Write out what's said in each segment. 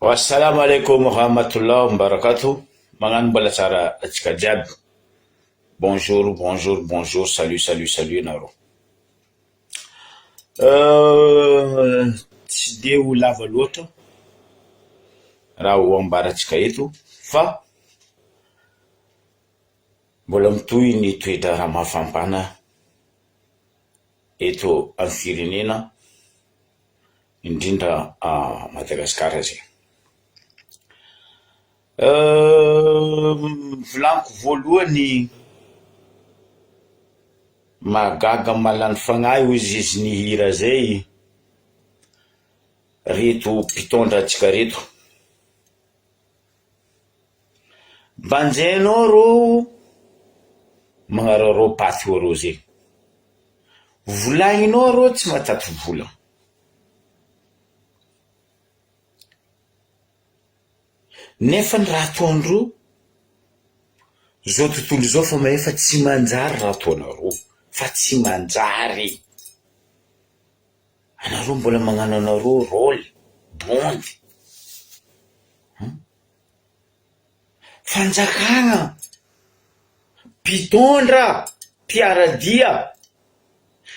Assalamo alaikum warahmatullah wabarakatuh Magnano mbola tsara atsika jiaby Bonjour bonjour bonjour salut salut salut nareo Tsy de ho lava loatra raha ho ambarantsika eto fa mbola mitohy ny toe-draharaha mafampana eto amin'ny firenena indrindra à Madagasikara zay. Volaniko voalohany, mahagaga malany fagnahy hozy izy nihira zay, reto mpitondra antsika reto. Banjainao rô magnararaopaty rô zegny, volagninao rô tsy mahataty vola. Nefa ny raha ataondreo, zao tontolo izao fa mahay fa tsy manjary raha ataonareo, fa tsy manjary. Anareo mbola magnano anareo rôle, bondy. Fanjakana, mpitondra, mpiara-dia,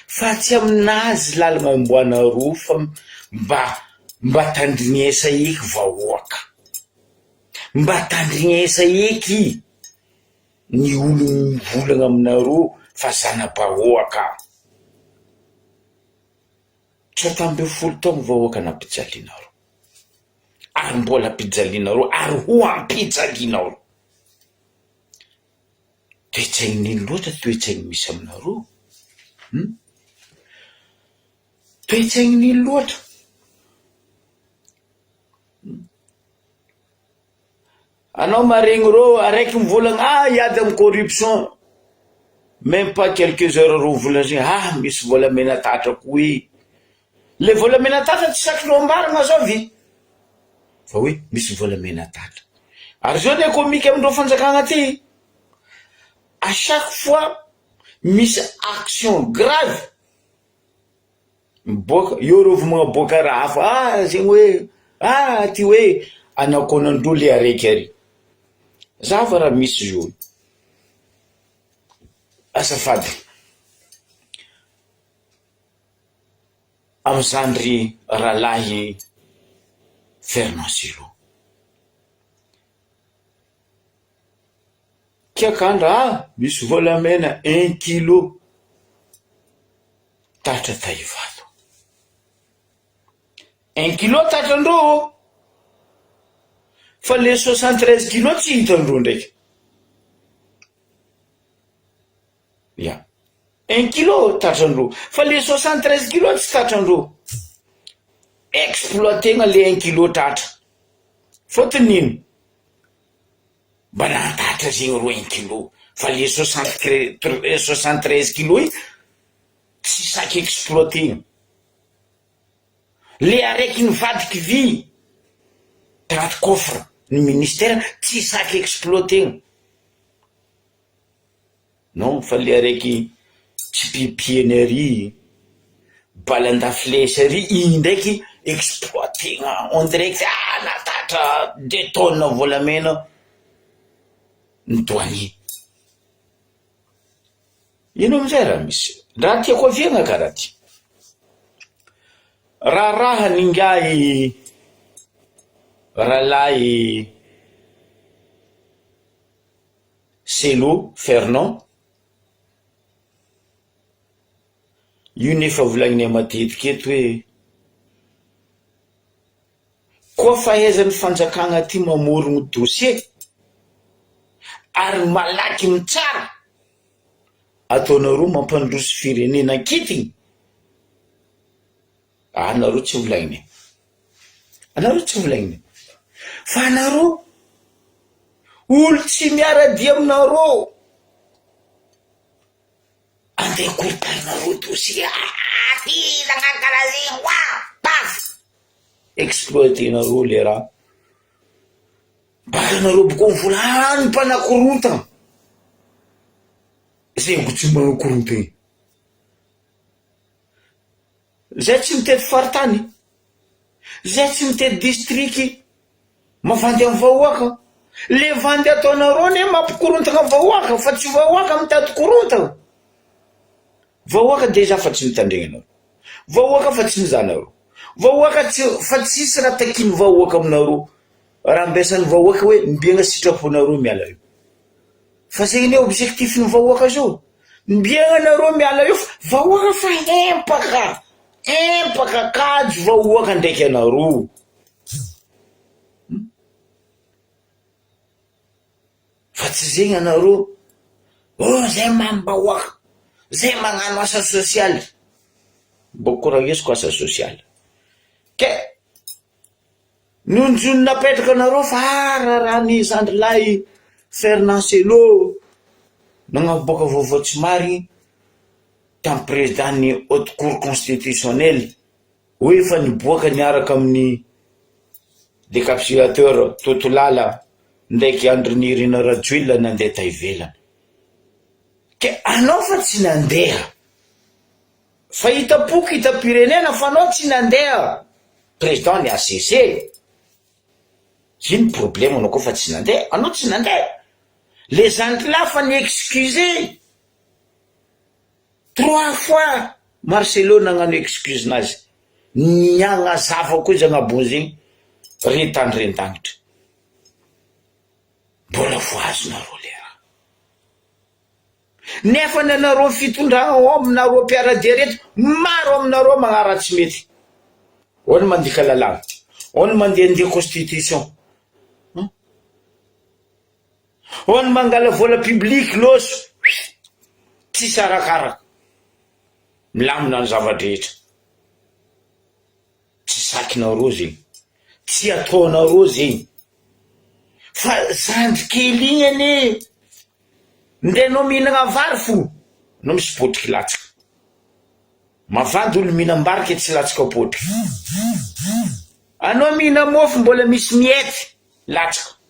fa tsy aminazy lalagna omboanareo fa mba mba tandrignesa eky vahoaka, mba tandrignesa eky ny olo mivolagna aminareo fa zana-bahoaka. 19 taogno vahoaka nampijalianareo. ary mbola ampijalianareo ary ho ampijalianareo. Toe-tsain'ino loatra toe-tsainy misy aminareo? Hum? Toe-tsain'ino loatra? Hum? Anao maregny reo araiky mivolagna ah hiady amy corruption, même pas quelques heures roa volana zay ah misy volamena tatra koa e, le volamena tatra tsy sakinao ambaragna zao ve? Fa hoe misy volamena tatra, ary zao le comique amindreo fanjakagna ty, à chaque fois misy action grave Miboaka, eo reo vao magnaboaka raha hafa, ah zegny hoe, ah ty hoe anaconandreo le araiky ary, zava raha misy izy io, azafady amy zandry rahalahy Fernand Silo. Kiakandra ah, misy volamena un kilo tatra ta Ivato. Un kilo tatrandreo ô! Fa le 73 kilo tsy hitandreo ndraiky. Ya. Un kilo tatrandreo, fa le 73 kilo tsy tatrandreo. Exploiter-na le un kilo tratra. Fôtony ino? Mba nahatatra zegny rô un kilo fa le soixante 73 kilo iny tsy saky exploiter-na. Le araiky nivadiky vy tanaty coffre ny ministère tsy saky exploiter-na. Non fa le araiky tsipipihiny ary, balan-dafilesy ary, igny ndraiky exploiter-na on dirait que ah nahatatra deux tonnes volamena ny douanier. Ino amizay raha misy? Raha tiako aviagna karaha ty, raharahan'ingahy rahalahy Selo Fernand, io nefa volagninay matetika eto hoe koa fahaizan'ny fanjakagna aty mamorogno dossier ary malaky mitsara, ataonareo mampandroso firenena ankitiny, anareo tsy volagniny, anareo tsy volagniny, fa anareo olo tsy miara-dia aminareo andeha korotaninareo dossier, ah ty nagnano karaha zegny oa, paf, exploiter-nareo le raha, baka anareo bôka mivola ah ny mpanakorontana, zegny ko tsy manakorontana. Zay tsy mitety faritany, zay tsy mitety distriky. Mavandy amin'ny vahoaka. Le vandy ataonareo anie mampikorontagna vahoaka fa tsy vahoaka mitady korontagna. Vahoaka dejà fa tsy mitandregny anareo. Vahoaka fa tsy mizaha anareo. Vahoaka tsy fa tsisy raha takian'ny vahoaka aminareo. Raha ambesan'ny vahoaka hoe mbiagna sitraponareo miala eo. Fa zegny anie objectif ny vahoaka zao. Mbiagna nareo miala eo fa vahoaka fa hempaka. Hempaka kajo vahoaka ndraiky anareo. Fa tsy zegny anareo, oh zay mamim-bahoaka, zay magnano asa sosialy, mbô koragneziko asa sosialy, ke nonjony napetraka anareo fa ah raharahan'i zandrilahy Fernand Cello nagnaboaka vaovao tsy marigny tamin'ny président-n'ny haute cour constitutionnelle. Hoe efa niboaka niaraka amin'ny decapsulateur Totolala ndraiky Andry Nirina Rajoelina nandeha ta ivelany. Ke anao fa tsy nandeha. Fa hitam-poko hitam-pirenena fa anao tsy nandeha. Président ny HCC. Ino problème anao koa fa tsy nandeha? Anao tsy nandeha. Le zandrilahy fa ni-excuser. Trois fois Marcelo nagnano excuse nazy, niagnazava koa izy agnabony zegny, re tany re an-danitra. Mbola voazonareo le raha. Nefa ny anareo fitondragna ao aminareo mpiara-dia reto, maro aminareo magnano raha tsy mety. Ao ny mandika lalàgna, ao ny mandehandeha constitution. Ho ny mangala vola public loso tsisy arakaraka milamina ny zava-drehetra tsy sakinareo zegny tsy ataonareo zegny fa zandry kely igny anie ndre anao mihinagna vary fo anao misy bôtriky latsaka mavandy olo mihinam-bary ke tsy latsaka bôtriky anao mihina môfo mbola misy miety latsaka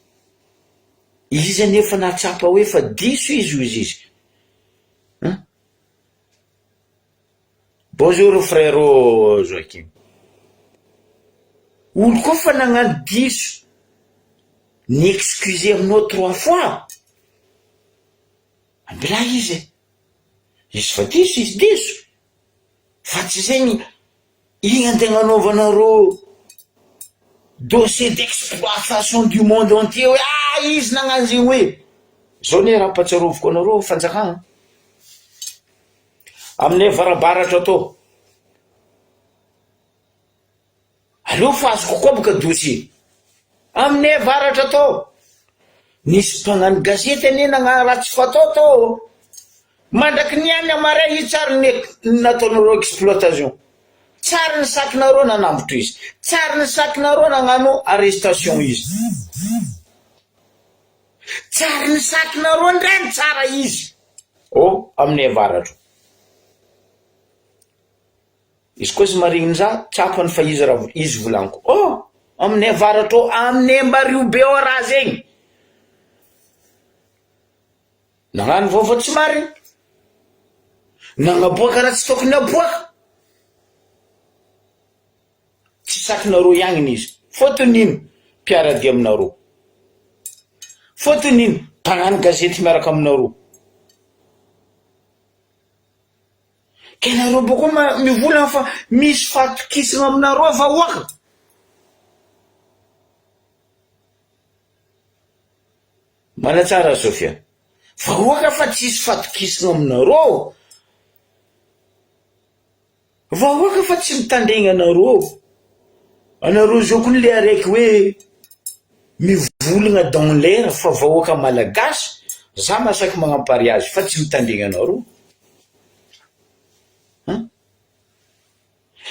Izy anefa nahatsapa hoe fa diso izy hozy izy an! Bonjour frérot Joachim. Olo koa fa nagnano diso, ni-excuser aminao trois fois, ambilà izy e! Izy fa diso izy diso, fa tsy zegny Igny antegna anaovanareo dossier d'exploitation du monde entier hoe ah izy nagnano zegny hoe. Zao anie raha ampatsiaroviko anareo fanjakana aminay avarabaratra atô, aleo fa azoko koa boka dossier, aminay avaratra atô nisy mpagnano gazety anie nagnano raha tsy fatao tao. Mandraky niany amaray io tsary ny nataonareo exploitation tsary ny sakinareo nanambotro izy tsary ny sakinareo nagnano arrestation izy tsary ny sakinareo ndray ny tsara izy oh aminay avaratro izy koa izy marigny za tsapany fa izy raha izy volaniko oh aminay avaratro aminay ambario be ao raha zegny Nagnano vaovao tsy marigny, nagnaboaka raha tsy tokony aboaka, tsy sakinareo ihagny izy, fôtony ino mpiara-dia aminareo, fôtony ino mpagnano gazety miaraka aminareo, ke nareo bôko mivolagna fa misy fahatokisagna aminareo vahoaka. Manatsara Sofia. Vahoaka fa tsisy fatokisana aminareo. Vahoaka fa tsy mitandregny anareo. Anareo zao kony le araiky hoe mivolagna dans l'air fa vahoaka malagasy za masaky magnampary azy fa tsy mitandregny anareo. Hein?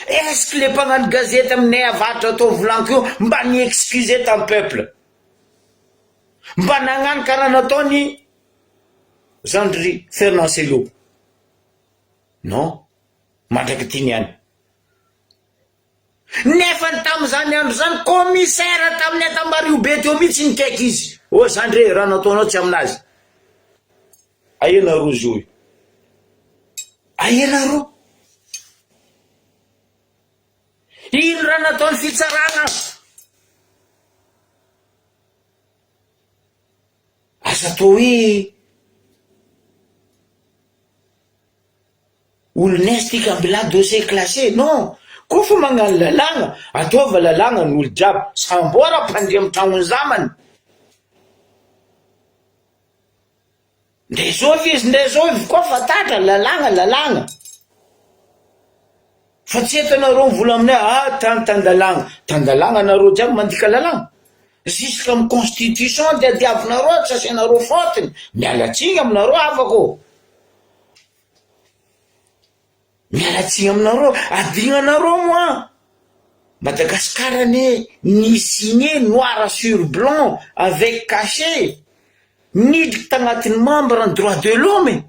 Est ce que le mpagnano gazety aminay avaratra atao volaniko io mba ni excuser tam peuple? Mba nagnano karaha nataony zandry Fernand Cello? Non, mandraky ty niany. Nefany tamizany andro zany commissaire tamin'ny Antambario be teo mihitsy nikaiky izy. Oh zandry e, raha nataonao tsy aminazy. Aia nareo zao io? Aia nareo? Ino raha nataon'ny fitsarana? Aza atao hoe olon'aiza ty ka mbilà dossier classé, non! Koa fa magnano lalàgna, ataova lalàgna ny olo jiaby, samboara mpandria amy tragnony zamany. Ndre zovy izy ndre zovy koa fa tatra, lalàgna lalàgna. Fa tsy eto anareo mivola aminay ah tany tan-dalàgna, tan-dalàgna anareo jiaby mandika lalàgna. Jusque amy constitution dia diavinareo tsy asianareo faute-ny, miala tsiny aminareo havako ô. Miala tsiny aminareo, adignanareo moa Madagascar anie ni signé noir sur blanc avec cachet nidriky tagnatin'ny membre ny droit de l'homme e!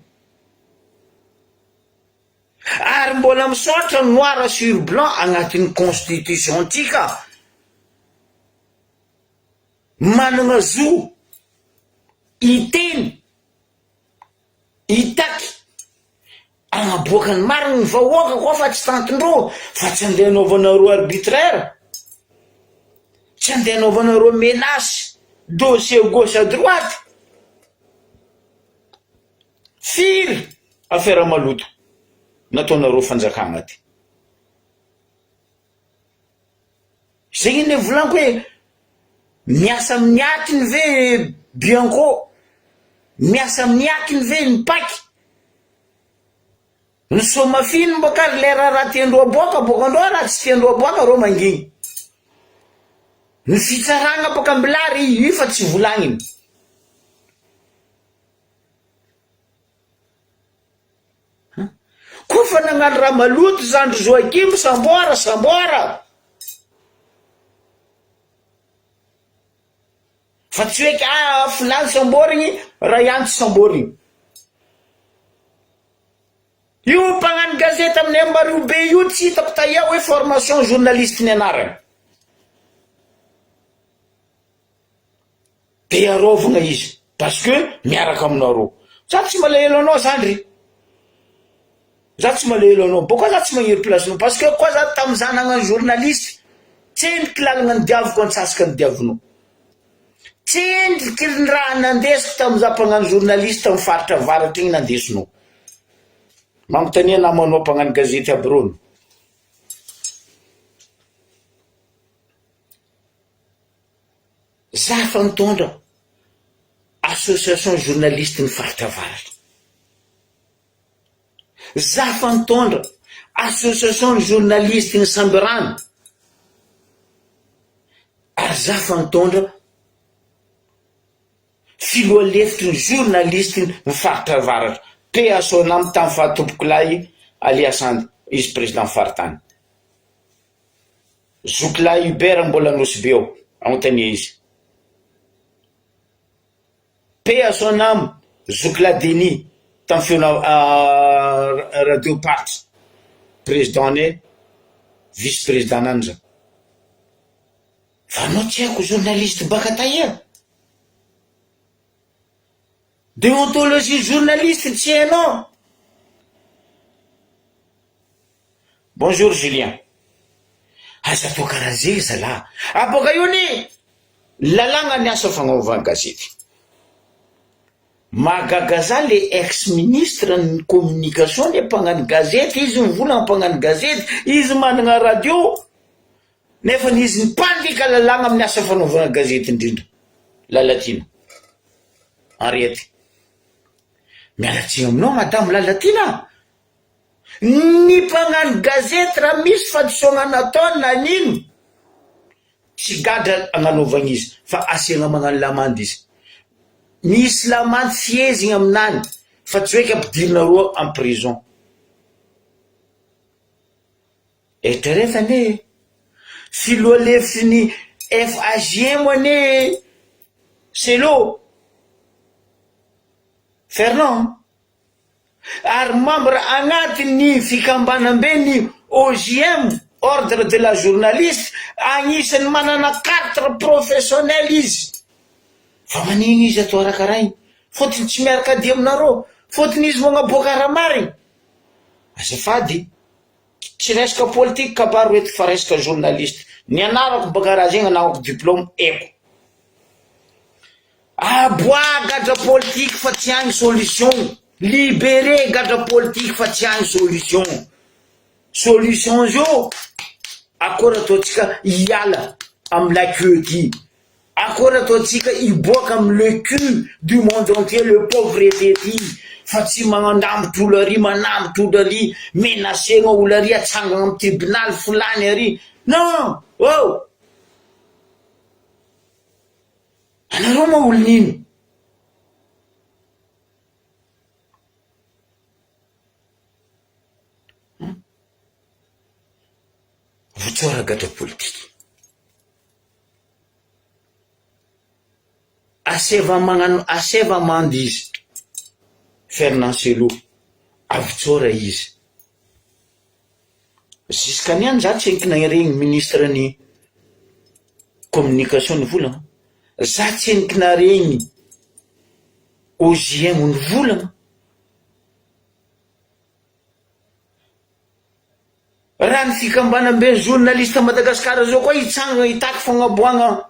Ary mbola misaotra noir sur blanc agnatin'ny constitution tsika managna zo hiteny Hitaky hagnaboaka ny marigny ny vahoaka koa fa tsy tantindreo fa tsy andeha anaovanareo arbitraire, tsy andeha anaovanareo menace dossier gauche à droite. Firy affaire maloto nataonareo fanjakagna ty. Zegny anie volaniko hoe miasa amin'ny atiny ve Bianco, miasa amin'ny atiny ve ny pac, ny Somafin boka ary lera raha tiandreo aboaka aboakandreo raha tsy tiandreo aboaka reo mangigny, ny fitsaragna boka mbilary io fa tsy volagniny. Koa fa nagnano raha maloto zandry Joakim samboara samboara. Fa tsy hoe ka filany samboarigny raha ihany tsy samboarigny. Io mpagnano gazety amin'ny Mario be io tsy hitako taia hoe formation journaliste ny anarany. De arovagna izy parce que miaraka aminareo. Za tsy malahelo anao zandry, za tsy malahelo anao, bôka za tsy magniry place-nao parce que koa za tamy za nagnano journaliste tsendriky lalagna nidiaviko antsasaka nidiavinao, tsendriky ny raha nandesiko tamy za mpagnano journaliste tamy faritra avaratra igny nandesinao. Magnontania namanao mpagnano gazety aby reo. Za fa nitondra association journaliste ny faritra avaratra. Za fa nitondra association journaliste ny Sambirano. Ary za fa nitondra filoha lefitry ny journaliste ny faritra avaratra. Paix à son âme tamin'ny fahatompokolahy Alia Sandy, izy président faritany. Zokilahy Hubert mbola Nosy Be ao, anontania izy. Paix à son âme Zokilahy Denis tamin'ny feona radio paritra, président-nay, vice président-nany za. Fa anao tsy haiko journaliste baka taia? Déontologie journaliste tsy hainao? Bonjour Julien, aza atao karaha zegny zalah, aboaka io anie lalagna ny asa fagnaovan gazety, mahagaga za le ex ministre ny communication anie mpagnano gazety izy mivolagna mpagnano gazety, izy managna radio nefany izy mpandika lalagna amin'ny asa fanaovana gazety indrindra, Lalatiana Henriette, miala tsiny aminao madame Lalatiana a! Ny mpagnano gazety raha misy fahadisoagna nataony na nino, tsy gadra agnanaovagna izy fa asiagna magnano lamandy izy. Misy lamandy fihezigna aminany fa tsy hoe ka ampidirina roa en prison. Eritrereto anie e! Filoha lefitry ny FHM anie Cello Fernand. ary membre agnatin'ny fikambanambe ny OJM, Ordre de la Journaliste, agnisan'ny manana carte professionnelle izy. Fa manino izy atao arakaraigny? Fôtony tsy miaraka dia aminareo, fôtony izy magnaboaka raha marigny. Azafady, tsy resaka politique kabaro eto fa resaka journaliste. Nianarako baka raha zegny anagnako diplôme haiko. Aboaha gadra politique fa tsy agny solution, libere gadra politique fa tsy agny solution. Solution zao akôry ataontsika hiala am la queue ty, akôry ataontsika hiboaka am le cul du monde entier le pauvreté ty fa tsy magnandambotry olo ary manambotry olo ary menacegna olo ary atsangagna am tribunal folany ary non oh! Anareo moa olon'ino? Votsora gadra politika. Asaiva magnano asaiva amande izy. Fernand Cello. Avotsora izy. Jusqu'à niany za tsy enkina iregny ministre ny communication nivolagna, za tsy enkina regny OJM nivolagna. Raha ny fikambanamben'ny journaliste Madagascar zao koa hitsangana hitaky fagnaboahagna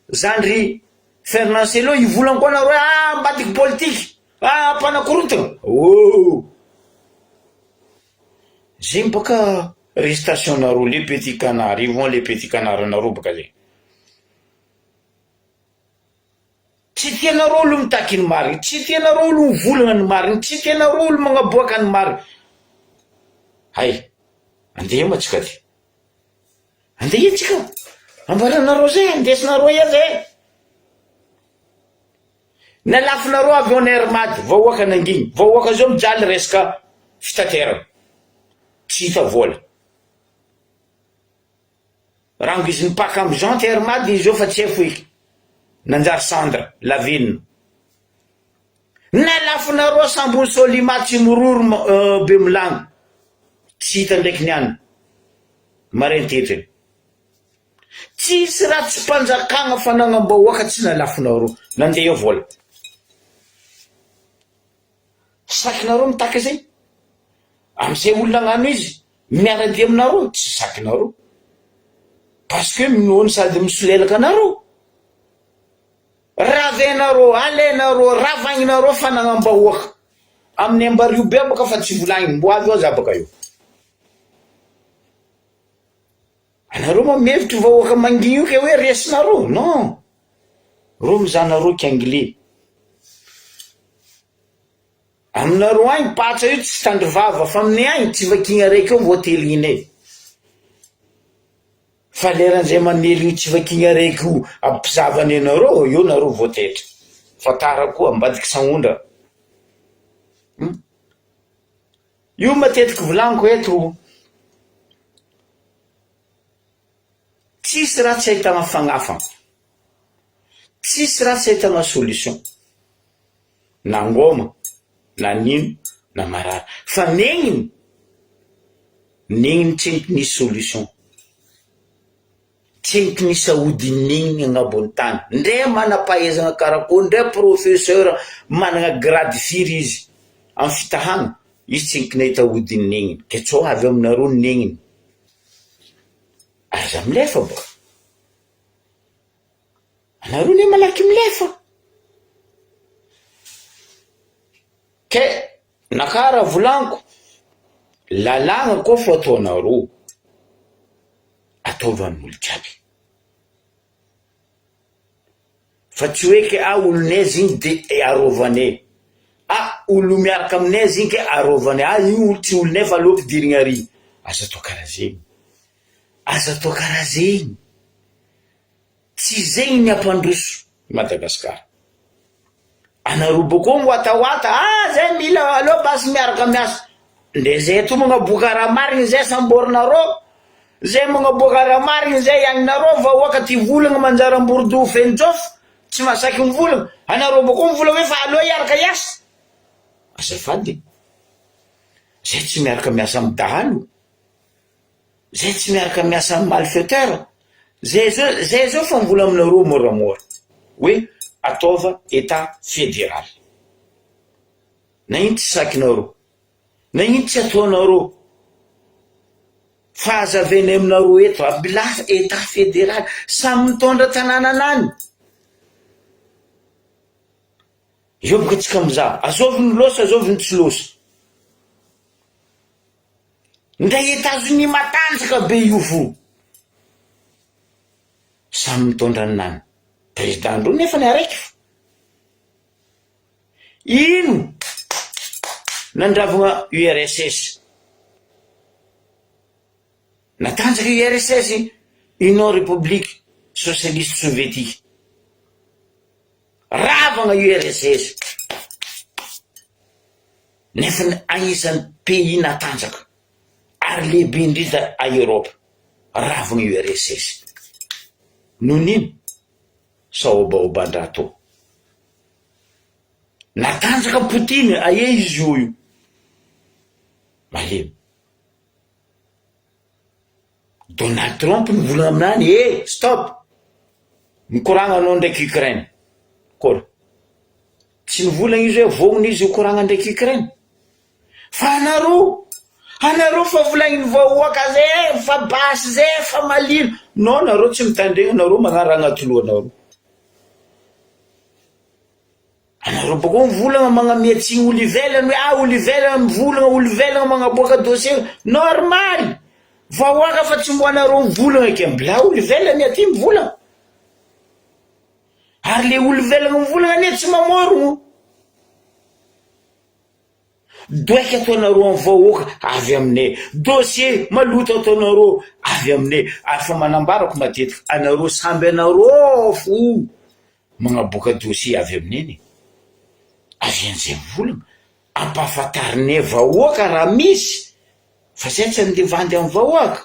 zandry Fernand Cello hivolagna koa nareo hoe ah ambadiky politiky, ah mpanakorontagna, oh! Zegny bôka arrestation nareo le petit canard io vao le petit canard nareo bôka zegny. Tsy tianareo olo mitaky ny marigny, tsy tianareo olo mivolagna ny marigny, tsy tianareo olo magnaboaka ny marigny. Hay, andeha ma tsika ty. Andeha tsika, ambaranareo zay, andesinareo ia zay. Nalafonareo avy ao Air Mad, vahoaka nangigny, vahoaka zao mijaly resaka fitaterana, tsy hita vola. Rango izy nipaka am jante Air Mad izy zao fa tsy hay foiky. Nanjary cendre, lavenona. Nalafonareo sambon'i Solima tsy miroro Bemilagno, tsy hita ndraiky niany. Marin-tetriny. Tsisy raha tsy mpanjakagna fanagnam-bahoaka tsy nalafonareo. Nandeha eo vola. Sakinareo mitaky zay. Amizay olona agnano izy miara-dia aminareo tsy sakinareo. Parce que minono sady misolelaka anareo. Ravenareo, alainareo, ravagninareo fanagnam-bahoaka. Amin'ny ambario be baka fa tsy volagniny. Mbo avy eo za baka eo. Anareo moa mihevitry vahoaka mangina io ke hoe resinareo? Non! Reo mizaha anareo kiangle. Aminareo agny patsa io tsy tandry vava fa aminay agny tsy vakiagna araiky eo vao teligninay. Fa leran'izay mamely io tsy vakiagna araiky io ampizavany anareo eo nareo vao taitra. Fa tara koa ambadiky sahondra. Hum. Io matetiky volagniko eto, tsisy raha tsy ahitana fagnafana, tsisy raha tsy ahitana solution, na ngôma, na nino, na marary, fa negniny, negniny tsy nisy solution. Tsiniky ny saody n'igny agnabon'ny tany ndre manam-pahaizagna karakôry ndre professeur managna grade firy izy am fitahagna izy tsiniky nahita ody n'igny ke tsô avy aminareo n'igny aza milefa bôka anareo ne malaky milefa ke naka raha volagniko lalàgna koa fo ataonareo Ataovy amin'olo jiaby. Fa tsy hoe ke ah olonay zigny de arovanay, ah olo miaraka aminay zigny ke arovanay, ah io olo tsy olonay fa aleo ampidirigny ary. Aza atao karaha zegny, aza atao karaha zegny. Tsy zegny ny hampandroso Madagascar. Anareo bôkô miwatawata, ah zay mila aleo basy miaraka miasa. Ndre zay to magnaboaka raha marigny zay samborinareo, zay magnaboaka raha marigny zay agninareo vahoaka ty volagna manjary amborodoha feno jôfo, tsy mahasaky mivolagna, anareo bôkô mivolagna hoe fa aleo hiaraka hiasa. Azafady, zay tsy miaraka miasa amy dahalo. Zay tsy miaraka miasa amin'ny malfaiteur, zay zao zay zao fa mbola aminareo moramora hoe ataova etat federal. Na ino tsy sakinareo, na ino tsy ataonareo, fa hazavainay aminareo eto, ambilà etat federal, samy mitondra tanànanany. Eo boka tsika mizaha, azovy ny losa azovy ny tsy losa. Ndray Etazonia matanjaka be io fo. Samy mitondra ny nany. Président ndreo nefa ny araiky fo. Ino nandravogna URSS? Natanjaka URSS, Union République Socialiste Soviétique. Ravagna URSS. Nefa ny agnisan'ny pays natanjaka ary lehibe indrindra a Europe. Ravagna URSS. Noho ny ino? Sahobahoban-draha tô. Natanjaka Poutine, aia izy io io? Malemy. Donald Trump nivolagna aminany eh stop! Mikoragna anao ndraiky Ukraine. Kôra. Tsy nivolagna izy hoe vognona izy hikoragna ndraiky Ukraine. Fa anareo, anareo fa volagnin'ny vahoaka zay, fa basy zay, fa malilo. Non, nareo tsy mitandregny, nareo magnano raha agnaty lohanareo. Anareo bakeo mivolagna magnamia tsiny olo ivelany hoe ah olo ivelany mivolagna olo ivelany magnaboaka dossier normal vahoaka fa tsy mbo anareo mivolagna ke mbla olo ivelany aty mivolagna ary le olo ivelany mivolagna anie tsy mamorogno doeky ataonareo am vahoaka avy aminay dossier maloto ataonareo avy aminay ary fa manambarako matetika anareo samby anareo fo Magnaboaka dossier avy amin'iny e! Avy an'izay mivolagna, ampahafantarinay vahoaka raha misy fa zay tsy andeha vandy amin'ny vahoaka.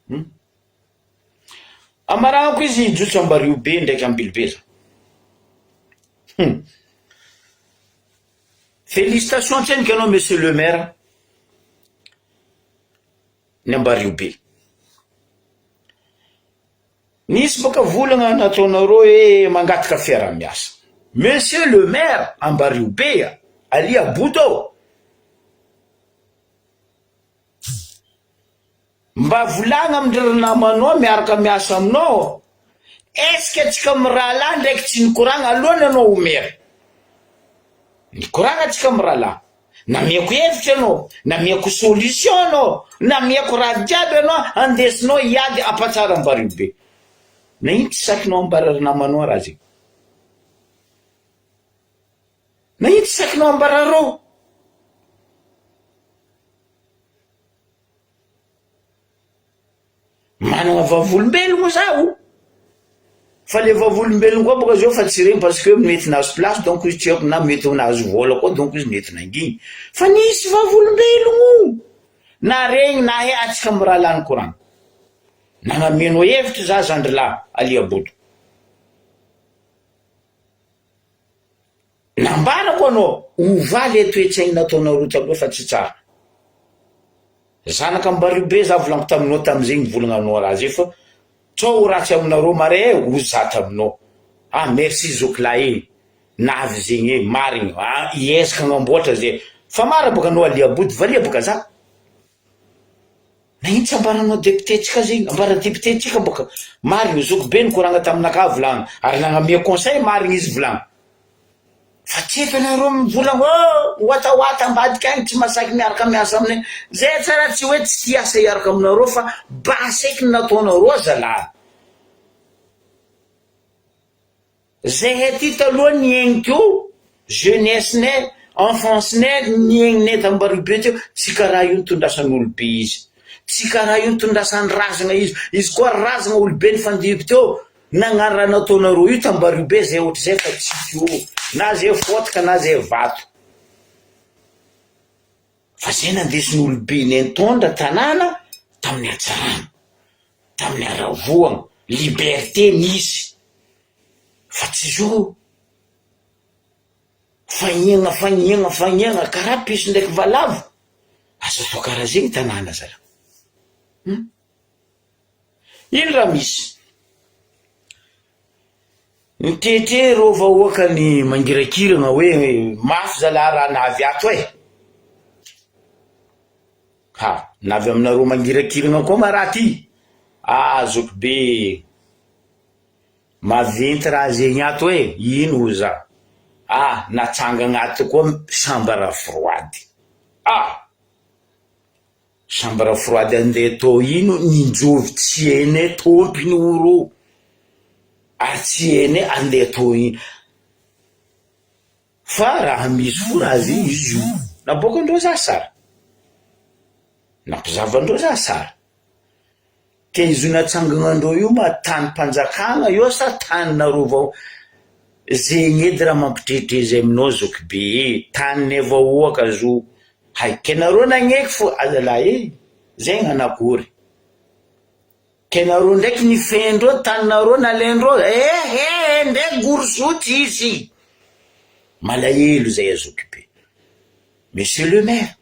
Hum. Amarahako izy hijotso Ambariho be ndraiky Ambilobe za. Hum. Félicitations tsendriky anao monsieur le maire. ny Ambariobe. Nisy boka volagna nataonareo hoe mangataka fiarahamiasa. Monsieur le maire Ambariobe a! Alia Bodo! Mba volagna amin-dry ry namanao miaraka miasa aminao, est ce que antsika mirahalahy ndraiky tsy nikoragna alohan'ny anao ho maire? Nikoragna antsika mirahalahy. Namiako hevitra ianao, namiako solution ianao, namiako raha jiaby ianao andesinao hiady hampatsara Ambariobe. Na ino tsy sakinao ambara ry namanao raha zegny. Na ino tsy sakinao ambara reo. Manana vavolombelogno zaho fa le vavolombelogno koa boka zao fa tsy regny parce que mety nahazo place donc izy tsy haiko na mety ho nahazo vola koa donc izy mety nangigny fa nisy vavolombelogno na regny na he atsika mirahalahy nikoragna nagnameno hevitra za zandry lahy Alia Bodo Nambarako anao, ovà le toe-tsaigny nataonareo taloha fa tsy tsara. Zanaka Ambariobe za volaniko taminao tamizegny nivolagna anao raha zay fa tsao ho ratsy aminareo mare e ho za taminao. Ah merci zoky lahy e, navy zegny e, marigny, ah hiezaka agnamboatra zay. Fa mara baka anao Alia Body, valia baka za. Nagnino tsy ambaranao député tsika zegny, ambara député tsika bôka marigny zoky be nikoragna taminakahy volagny ary nagnamia conseil marigny izy volagny fa tsy eto anareo mivolagna oh watawata ambadika agny tsy masaky miaraka miasa aminay zay tsara tsy hoe tsy tia asa hiaraka aminareo fa basy eky ny nataonareo zalahy. Zahay aty taloha niaigny teo, jeunesse nay, enfance nay niaigninay t'Ambaribe teo, tsy karaha io nitondrasan'ny olobe izy, tsy karaha io nitondrasan'ny razagna izy, izy koa razagna olobe nifandimby teo, nagnano raha nataonareo io t'Ambaribe zay ohatr'izay fa tsy teo, na zay fôtaka na zay vato. Fa zay nandesin'olobe nintondra tanàna tamin'ny hatsarana, tamin'ny haravoana, liberté nisy, fa tsy zao fagnina fagnina fagnina karaha piso ndraiky valavo, aza atao karaha zegny tanàna zalahy, hum, ino raha misy? Mitete ireo vahoaka ny mangirakirana hoe mafy zalahy raha navy ato e! Ha, navy aminareo mangirakirana koa ma raha ty? Ah zoky be e! Maventy raha zegny ato e, ino hoy za? Ah, natsangagna ato koa chambre froide. Ah! Chambre froide andeha atao ino, ninjovy tsy hainay tômpiny ho rô, ary tsy hainay andeha atao ino. Fa raha misy fo raha zegny izy io, naboakandreo za sary, nampizavandreo za sary. Ke izy io natsangagnandreo io ma tanim-panjakagna io sa taninareo vao? Zegny edy raha mampitretreza aminao zokibe e, taninay vahoaka zo, hay ke nareo nagneky fô azalahy e, zegny anakory? Ke nareo ndraiky nifehin-dreo taninareo nalain-dreo, ehe ndre goroso tsisy! Malahelo zay zokibe. Monsieur le maire.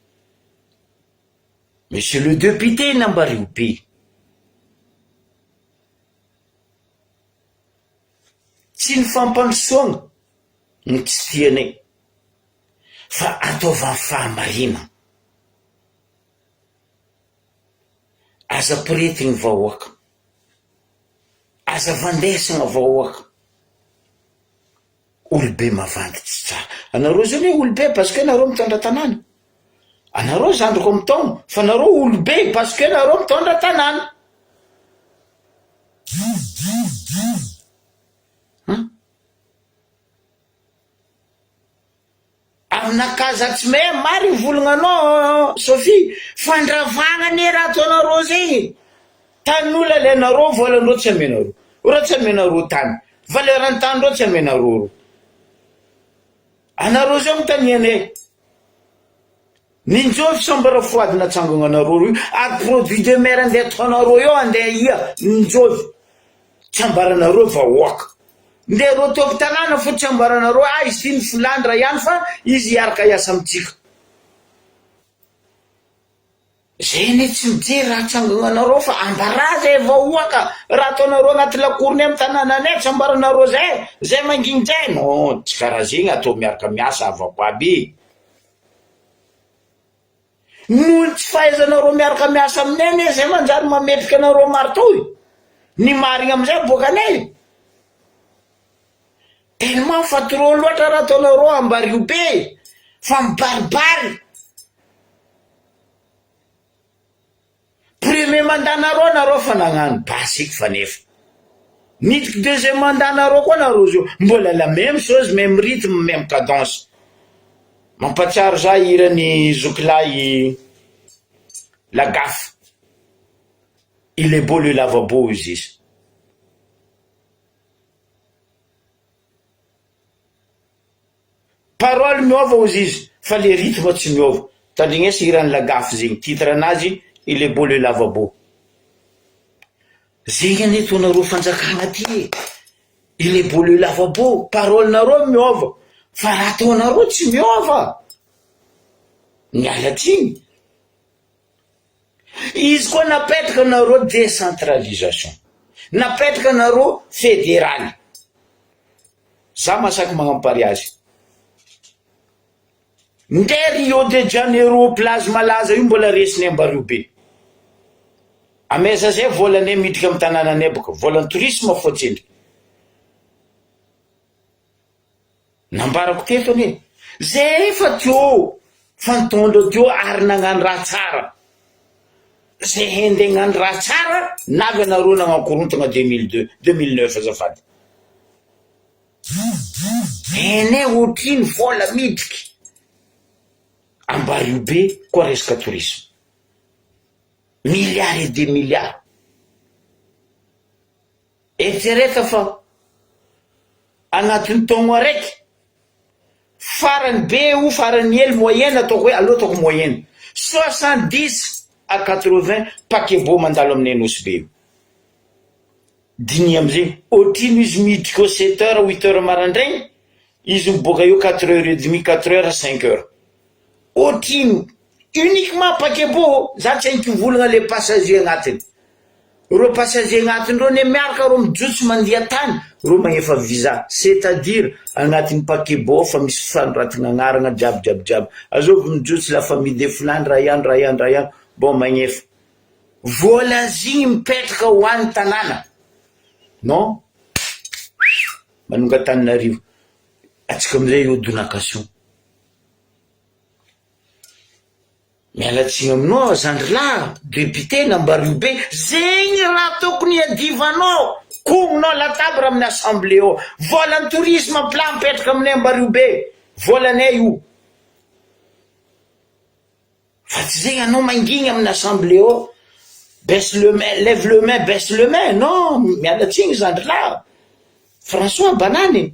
Monsieur le député Nambario be. Tsy ny fampandrosoagna no tsy tianay fa ataova ny fahamarina. Aza poretigny vahoaka. Aza vandesagna vahoaka. Olobe mavandy tsy tsara. Anareo zany hoe olobe parce que nareo mitondra tanàna. Anareo zandriko amin'ny taona fa nareo olobe parce que nareo mitondra tanàna. Hein? Aminakahy za tsy mahay marigny volognanao Sophie, fandravagna anie raha ataonareo zegny, tanin'olo alainareo volanreo tsy amenareo, reo tsy amenareo tany, valeur ny tany reo tsy amenareo reo, anareo zao mitanianay, ninjovy chambre froide natsangagnanareo reo ary produit de mer andeha ataonareo eo andeha ia ninjovy. Tsy ambaranareo vahoaka. Ndeha reo tompon tanàna fo tsy ambaranareo ah izy ty ny filandra ihany fa izy hiaraka hiasa amintsika. Zay anie tsy mijery raha atsangananareo fa ambarà zay vahoaka raha ataonareo anaty lakoronay am tanànanay tsy ambaranareo zay zay manginy zay non tsy karaha zegny atao miaraka miasa havako aby e. Noho ny tsy fahaizanareo miaraka miasa aminay anie zay manjary mametrika anareo marteau e! Ny marigna amizay aboakanay e! Tellement fa trop loatra raha ataonareo ambario be e! Fa mibaribary! Premier mandat nareo nareo fa nagnano basy eky fa nefa nidriky deuxième mandat nareo koa nareo zao mbola la meme chose meme rythme meme cadence mampatsiaro za hiran'i zokilahy la gaffe il est beau le lavabo hozy izy. Parole miova ozy izy fa le rythme tsy miova. Tandrigneso hiran'i Lagafy zegny, titre anazy il est beau le lavabo. Zegny anie ataonareo fanjakana ty e! Il est beau le lavabo, parole nareo miova fa raha ataonareo tsy miova! Miala tsiny. Izy koa napetraka nareo décentralisation, napetraka nareo federaly. Za masaky magnano pariage. Nde Rio de Janeiro plage malaza io mbola resiny ambario be. Amaiza zay volanay midriky am tanananay boka, volan'ny tourisme fô tsendriky. Nambarako teto anie, zay efa teo fa nitondra teo ary nagnano raha tsara. Zay hende hagnano raha tsara navy anareo nagnakorontagna 2002, 2009 azafady. Ene otrino vola midriky Ambariobe koa resaka tourisme. Milliards et des milliards. Eritrereto fa agnatin'ny taogno araiky, farany be io farany hely moyenne ataoko hoe aleo ataoko moyenne, 70 à 80 paquet-bot mandalo aminay Nosy Be io. Diniho amizay, otrino izy miditra eo sept heures huit heures marandraigny, izy miboaka eo quatre heures et demi, quatre heures, cinq heures. Otrino, uniquement paquet-bot, za tsy haiko hivolagna le passager agnatiny. Reo passager agnatiny reo ne miaraka reo mijotso mandia tany reo magnefa visa c'est à dire agnatiny paquet bot fa misy fanoratagna agnaragna jiaby jiaby jiaby azovy mijotso la famille de filany raha ihany raha ihany raha ihany bon magnefa vola zigny mipetraka ho any tanàna non. manonga Antananarivo, atsika amizay eo donakation. Miala tsiny aminao aho zandry lahy député nambario be zegny raha tokony hiadivanao kognonao latabra amin'ny assemblée ao volan'ny tourisme plat mipetraka aminay ambario be volanay io fa tsy zegny anao mangigny amin'ny assemblée ao baisse le main lève le main baisse le main non miala tsiny zandry lahy François banane.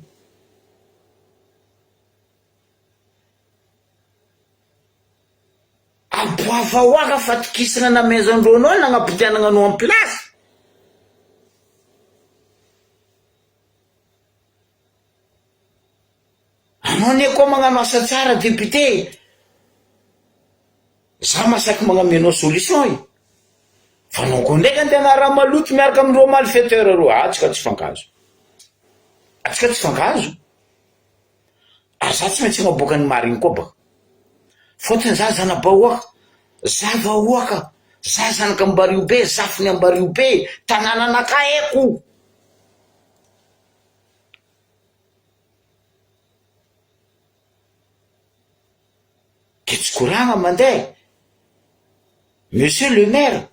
Aboavahoaka fatokisana namezandreo anao nagnapotianagna anao en place. Anao anie koa magnano asa tsara député e. Za masaky magname anao solution e. Fa anao koa ndraiky andeha hanao raha maloto miaraka amindreo malfaiteur reo, atsika tsy fankahazo. Atsika tsy fankahazo. Ary za tsy maintsy magnaboaka ny marigny koa baka. Fôtony za zana-bahoaka, za vahoaka, za zanak'Ambariobe, zafin'i Ambariobe, tanànanakahy haiko. Ke tsy koragna mandeha. Monsieur le maire,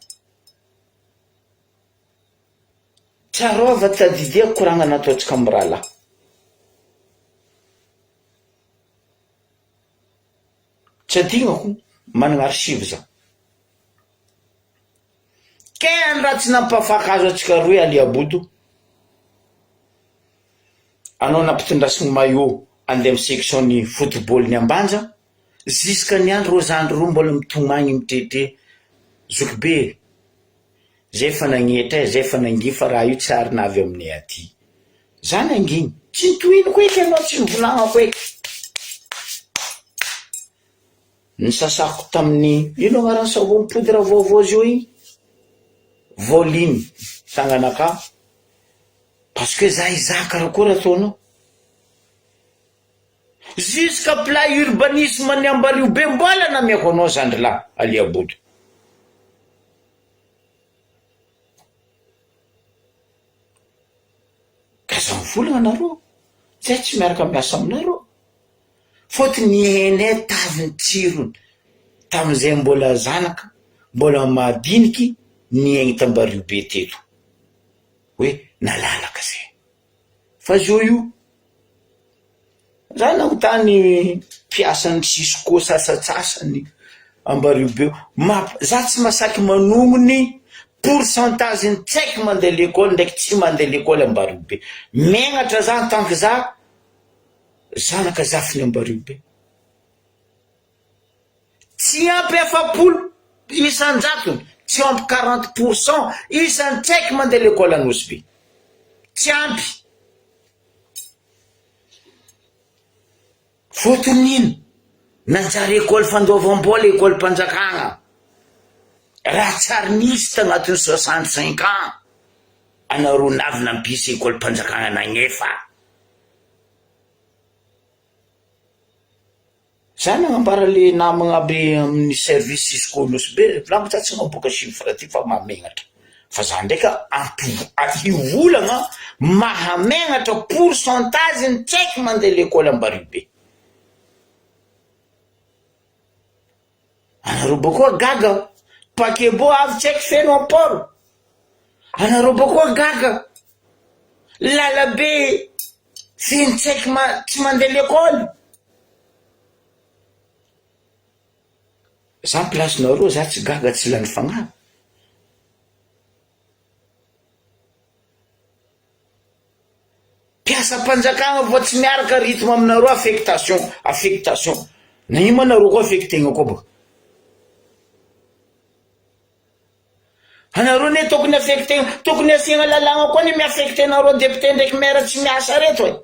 Tsarovy tadidio koragna nataontsika mirahalahy. Tsy adignako, managna archive za. Ken raha tsy nampafakazo antsika roe Ali Abodo, anao nampitondrasiny maillot andeha amy section ny football ny Ambanja, jusqu'à niany reo zandry reo mbola mitomagny mitretre, zokibe e. Zay efa nagnetra e, zay efa nanginy fa raha io tsy ary navy aminay aty. Za nanginy, tsy nitohiniko eky anao, tsy nivolagnako eky. Nisasako tamin'ny, ino agnaran'ny savon poudre vaovao zio igny? Voline, tagnanakà, parce que za hizaha karakory ataonao. Jusqu'à plat urbanisme ny Ambariobe mbola nameko anao zandry lahy Aliabodo. Ka aza mivolagna nareo, zay tsy miaraka miasa aminareo. Fôtony nihainay taviny tsirony tamin'izay mbola zanaka, mbola madiniky niaigny t'Ambariobe teto. Hoe nalalaka zay. Fa zao io, za nanontany mpiasan'ny cisco sasantsasany Ambariobe map- za tsy mahasaky manonony pourcentage ny tsy haiko mandeha lekôly ndraiky tsy mandeha lekôly Ambariobe, megnatra za en tant que za zanaka zafin'i Ambariobe. Tsy ampy 40 isan-jatony, tsy ampy 40 pour cent isan'ny tsy haiko mandeha lekôly Anosibe. Tsy ampy. Fotony ino? Nanjary école fandoavam-bola école-mpanjakana. Raha tsy ary nisy tagnatin'ny 65 ans, anareo navy nampisy école-mpanjakana nagnefa. Za nagnambara le namagna aby amin'ny service cisco Nosy Be, volagno za tsy maboaka chiffre ty fa mahamegnatra, fa za ndraiky ampivo- hivolagna mahamegnatra pourcentage ny tsy haiko mandeha lekôly Ambaribe. Anareo bokoa gaga, paquebot avy tsy haiko feno apport, anareo bokoa gaga, lalabe feno tsy haiko ma- tsy mandeha lekôly. Za place nareo za tsy gaga tsy lany fagnahy. Mpiasam-panjakana vao tsy miaraka rythme aminareo affectation affectation na ino ma nareo koa affectegna koa baka. Anareo anie tokony affectegna tokony asiagna lalàgna koa anie mi-affecte anareo député ndraiky maire tsy miasa reto e.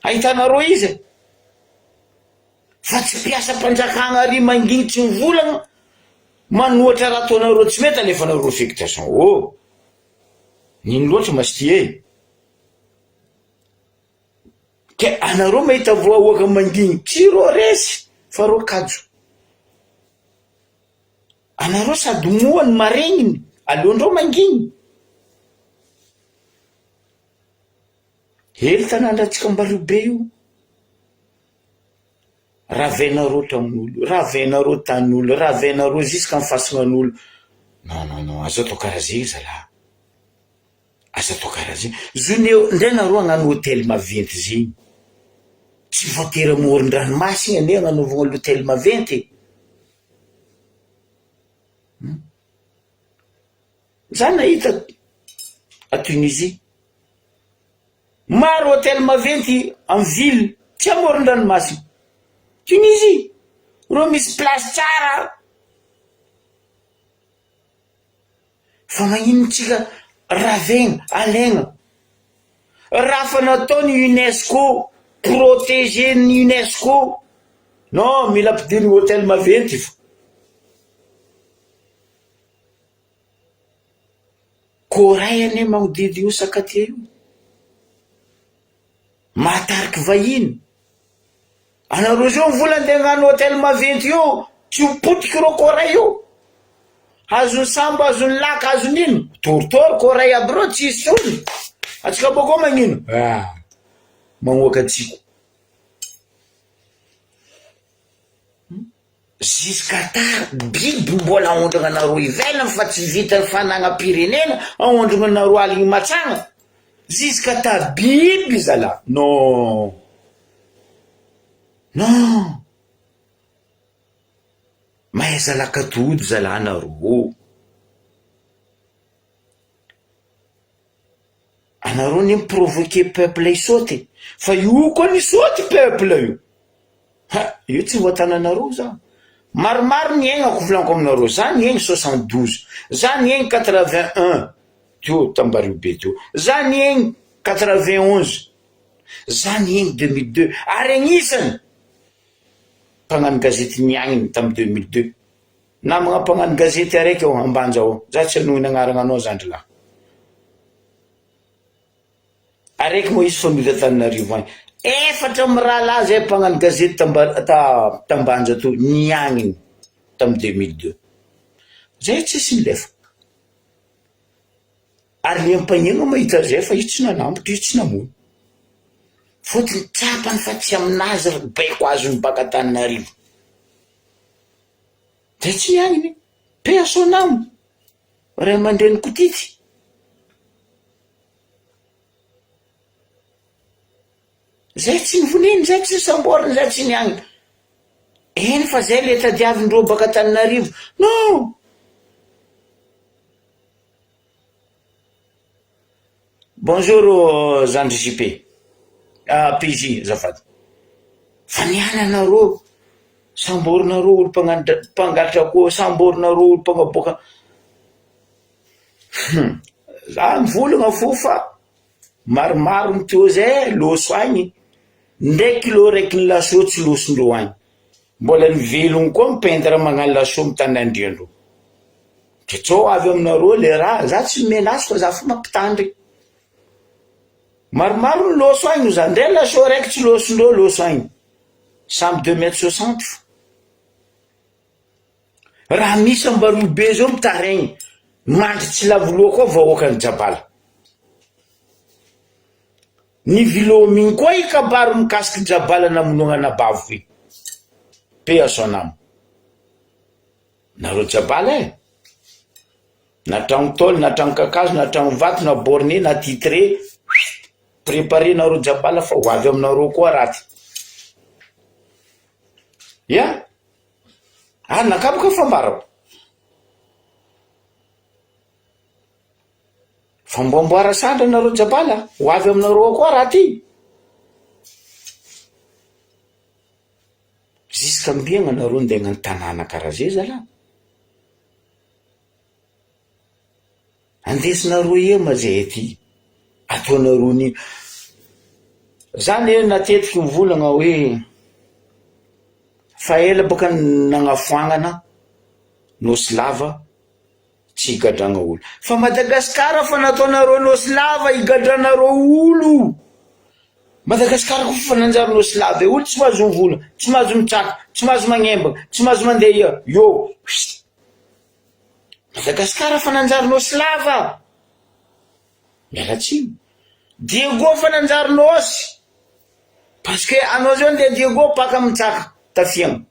Ahitanareo izy e. Fa tsy mpiasam-panjakana ary manginy tsy mivolagna manohatra raha ataonareo tsy mety alefanareo affectation oh. Nino loatra masty e. Ke anareo mahita vahoaka manginy tsy reo resy fa reo kajo. Anareo sady moa ny maregniny aleondreo manginy. Hely tanànantsika Ambariobe io. Ravainareo tranon'olo, ravainareo tanin'olo, ravainareo jusqu'à ny fasinan'olo. Non non non, aza atao karaha zegny zalahy. Aza atao karaha zegny. Zoneo ndray nareo hagnano hôtel maventy zegny. Tsy voatery amoron-dranomasina anie agnanaovagna l'hôtel maventy e. Za nahita à Tunisie. Maro hotel maventy am ville tsy amoron-dranomasina. Tunisie, reo misy place tsara. Fa magnino tsika ravegna, alaigna. Raha fa nataony Unesco, protéger ny Unesco. Non, mila ampidirigny hotel maventy fo. Corail anie magnodidy io Sakatia io. Mahatariky vahiny. Anareo zao vola andeha hagnano hotel maventy io, tsy ho potiky ireo corail io. Azon'ny sambo, azon'ny lac, azon'ny ino. Torotoro corail aby ireo, tsy hisy intsony. Antsika bôkeo magnino? Ah, magnoaka antsika. Jusqu'à tard biby mbola aondragna anareo ivelany fa tsy vitan'ny fanagnam-pirenena aondragna anareo aligny matsagna jusqu'à tard biby zalah non non mahaiza lakatody zalah nareo. Anareo anie mi-provoquer peuple hisaoty e! Fa io koa nisaoty peuple io! Ha! Io tsy voatananareo za. Maromaro ny aignako volaniko aminareo, za niaigny 72, za niaigny 81 teo tambariobe teo, za niaigny 91, za niaigny 2002 ary agnisany mpagnano gazety niagniny tamy 2002. Namagna mpagnano gazety araiky ao Ambanja ao, za tsy hanohina agnaragna anao zandry lahy. Araiky moa izy fa nody Antananarivo agny. Efatra mirahalahy zay mpagnano gazety tamba- ta- t'Ambanja to niagniny tamy 2002. Zay tsisy nilefa. Ary ny ampagnina mahita zay fa izy tsy nanambotry, izy tsy namono. Fôtony tsapany fa tsy aminazy ry baiko azony baka Antananarivo. Dia tsy miangona e! Paix à son âme! Ray aman-dreny kotity. Zay tsy nivoniny, zay tsy nisamborina, zay tsy niangona. Eny fa zay le tadiavin-dreo baka Antananarivo. Non! Bonjour zandry JP, ah PJ azafady, fa niala nareo, samborinareo olo mpagnano mpangalatra akoho, samborinareo olo mpagnaboaka, hum za mivolagna fo fa maromaro ny teo zay loso agny, ndray kilao raiky ny laso tsy losondreo agny, mbola ny velogno koa mipendra magnano laso amy tany andriandreo. De tsao avy aminareo le raha, za tsy menace fa za fo mampitandrigny. Maromaro ny loso agny za, ndre laso raiky tsy losondreo loso agny, samby deux mètres soixante fo. Raha misy ambaroa be zao mitaraigny, mandry tsy lavo loha koa vahoakan'i Jabala. Ny vilomigny koa i kabaro mikasiky Jabala namonoagna anabaviko igny. Paix à son âme. Nareo jabala eh! Na tragno tôle na tragno kakazo na tragno vato na borné na titré huit! Préparez nareo jabala fa ho avy aminareo koa raty. Ya! Ary nakaboka fambarako. Famboamboara sandry nareo jabala, ho avy aminareo koa raty. Jusqu'à mbiagna nareo ndeha hagnano tanàna karaha zay zalah? Andesinareo eo ma zay aty, ataonareo ny, za ne natetiky mivolagna hoe fa ela bôka nagnafoagnana Nosy lava tsy higadragna olo, fa Madagascar fa nataonareo Nosy lava higadranareo olo. Madagascar koa fa nanjary nosy lava e, olo tsy mahazo mivola, tsy mahazo mitsaka, tsy mahazo magnembana, tsy mahazo mandeha ia, io, huiss. Madagascar fa nanjary nosy lava. Miala tsiny. Diego fa nanjary nosy parce que anao zao ndeha Diego paka mitsaka tafiagna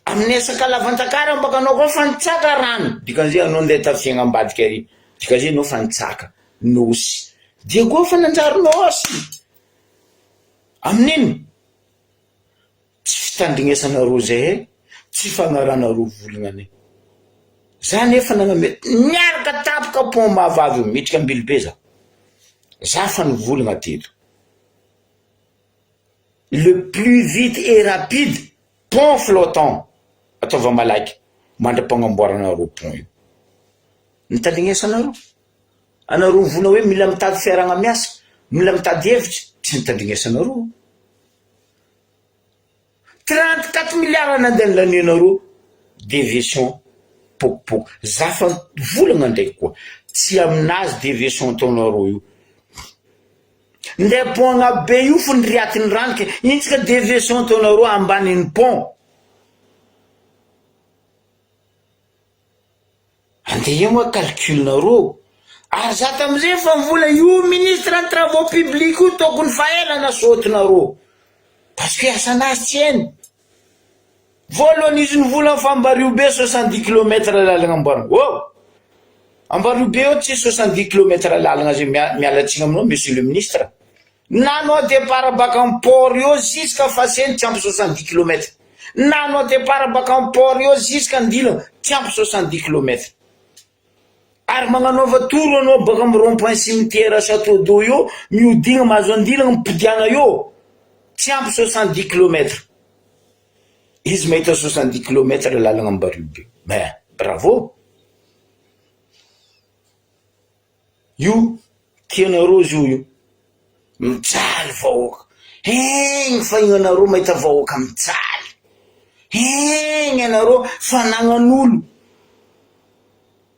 amin'ny Sakalavantakara baka anao koa fa nitsaka rano dikan'izay anao ndeha tafiagna ambadika ary dikan'izay anao fa nitsaka nosy Diego fa nanjary nosy amin'ino? Tsy fitandrignesanareo zay e, tsy fagnaranareo volagna ane. Za nefa nagname niaraka tapaka pont mahavavy io miditra ambilobe za. Za fa nivolagna teto. Le plus vite et rapide pont flottant ataova malaky mandra-pagnamboaranareo pont io. Nitandrignesanareo. Anareo mivolagna hoe mila mitady fiarahagna miasa, mila mitady hevitra, tsy nitandrignesanareo. 34 milliards nandeha nilanianareo deviation pokopoko za fa volagna ndraiky koa tsy aminazy deviation ataonareo io nde pont agnaby be io fo niriatiny rano ke intsaka deviation ataonareo ambanin'ny pont Andeha eo moa calcul nareo. Ary za tamizay efa mivola io ministre ny travaux publics io tokony fa ela nasotinareo. Parce que asanazy tsy hainy. Voalohany izy nivola fa Ambariho be 70 kilomètre lalagna amboarina. Oh! Ambariho be eo tsy 70 kilomètre lalagna zay miala tsiny aminao monsieur le ministre. Nanao départ baka am port eo jusqu'à Faseny tsy ampy 70 kilomètre. Nanao départ baka am port eo jusqu'à Andilana tsy ampy 70 kilomètre. Ary magnanaova tour anao baka am rond point cimetière chateau d'eau eo mihodigna mahazo Andilana mipodiagna eo tsy ampy 70 kilomètre. Izy mahita 70 kilomètre lalagna Ambariho be. Mais bravo. Io tianareo izy io io. Mijaly vahoaka. Hegny fa ianareo mahita vahoaka mijaly. Hegny ianareo fanagnan'olo.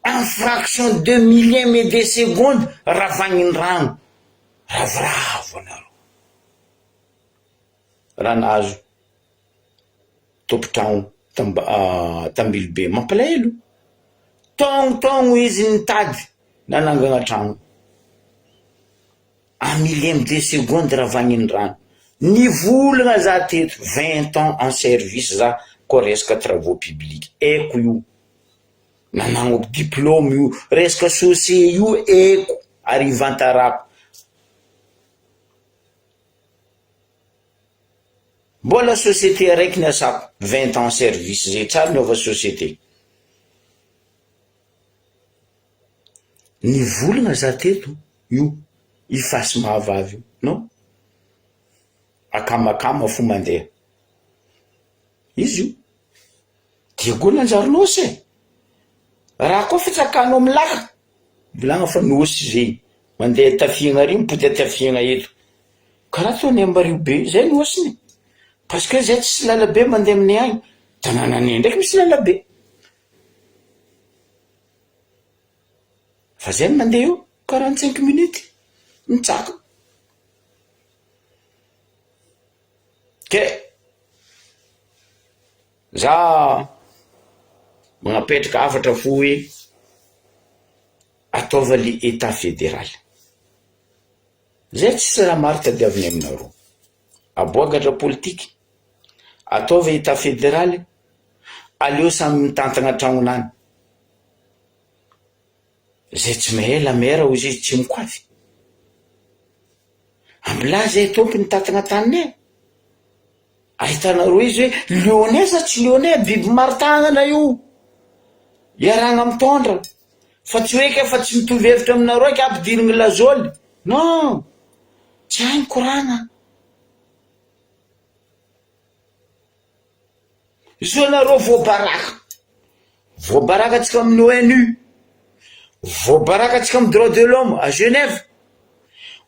En fraction de millième de seconde ravagnin'ny rano. Ravoravo anareo. Raha nahazo tompon-tragno tambilobe mampalahelo. Taogno taogno izy nitady nanangana tragno. En millième de seconde ravagnin'ny rano. Nivolagna za teto vingt ans en service za koa resaka travaux publics haiko io. Nanagnako diplôme io, resaka chaussée io haiko ary ivantarako. Mbola société araiky niasako vingt ans service zay tsary niova société. Nivolagna za teto io i fasy mahavavy io non akamakama fo mandeha izy io Diego nanjary nosy e! Raha koa fitsakanao milaka volagna fa nosy zay mandeha tafihagna ary mipody atafihagna eto karaha ataony Ambariho be zay nosiny parce que zay tsisy lalabe mandeha aminay agny tanànanay ndraiky misy lalabe fa zay mandeha eo 45 minutes mitsaka ke Za magnapetraka hafatra fo hoe ataova le etat federal. Zay tsisy raha maro tadiaviny aminareo. Aboakatra politika, ataova etat federal, aleo samy mitantagna tragnonany. Zay tsy mahay la mer hozy izy tsy mikoavy. Ambilà zay tompony mitantagna taninay. Ahitanareo izy hoe lyonnais sa tsy lyonnais, biby maro tagnana io, iarahana mitondra, fa tsy hoe kay fa tsy mitovy hevitra aminareo kay ampidirigny lazoly, non, tsy hay ny koragna. Zo nareo voabaraka, voabaraka antsika amin'ny ONU, voabaraka antsika amin'ny droit de l'homme à Genève,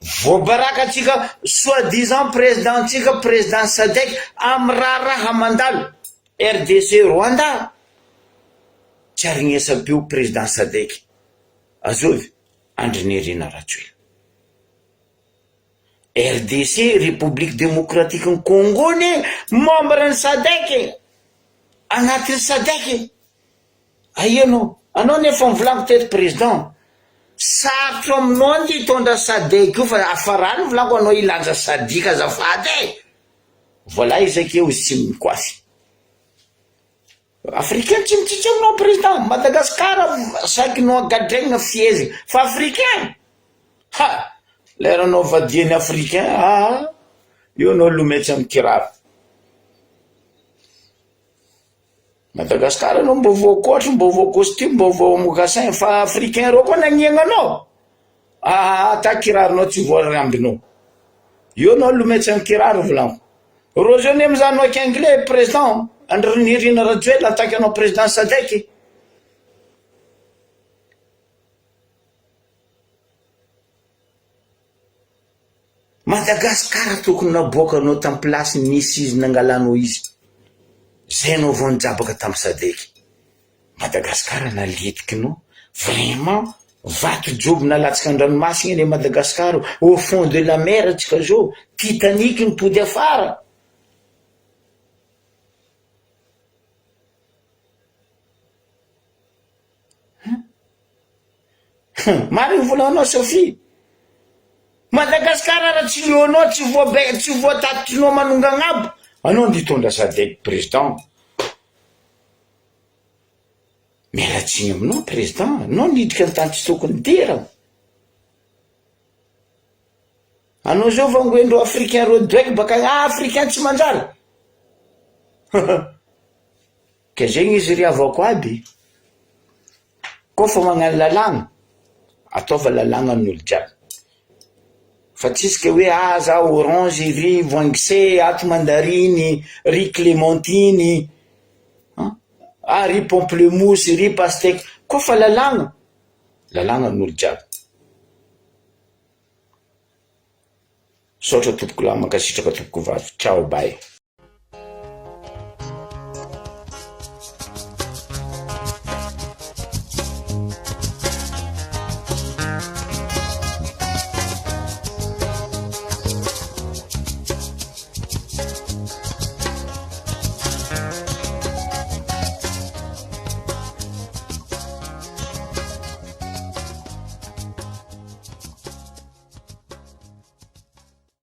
voabaraka antsika soit disant président ntsika président SADC amin'ny raharaha mandalo RDC Rwanda, tsy arignesam-peo président SADC, azovy Andry Nirina Rajoelina. RDC, République Démocratique ny Congo anie membre ny Sadec e! Agnatin'ny Sadec e! Aia anao? Anao anie efa nivolaniko teto président. Sarotro aminao ange hitondra sadec io fa hafarany volaniko anao hilanja sadic azafady e! Voilà izy akeo izy tsy mikoafy. Africain tsy mitsitsy aminao président, Madagascar saiky noagadraigna fiheziny fa africain ha! Leranao vadian'ny africain aa eo anao lometsy amin'ny kiraro. Madagascar anao mbô voakôtry mbô voa costume mbô voa mocassin fa africain reo koa nagniagna anao aa ta kiraronao tsy voarambinao eo anao lometsy amin'ny kiraro volaniko. Reo zao anie mizaha anao aky anglais président Andry Nirina Rajoelina en tant que anao président sadec. Madagascar tokony naboakanao tam place nisy izy nangalanao izy zay anao vao nijabaka tam sadec Madagascar naletikinao vraiment vato jobo nalatsaka andranomasina anie Madagascar au fond de la mer atsika zao Titanic nipody afara. Marigny volanao Sophie. Madagascar raha tsy leonao tsy voabe tsy voatatitrinao manonga agnabo anao nde hitondra sadec président. Miala tsiny aminao président anao niditra ny tany tsy tokony hidirana. Anao zao vangoendreo africain reo direct baka ah africain tsy manjary. Ke zegny izy ry havako aby. Koa fa magnano lalàgna, ataova lalàgna amin'olo jiaby. Fa tsisy ke hoe ah za orange, ry voangy ato mandariny, ry clementine, ah ry pamplemousse, ry pastèque. Koa fa lalàgna, lalàgna amin'olo jiaby. Misaotra tompoko lahy, mankasitraka tompoko vavy. Ciao bye.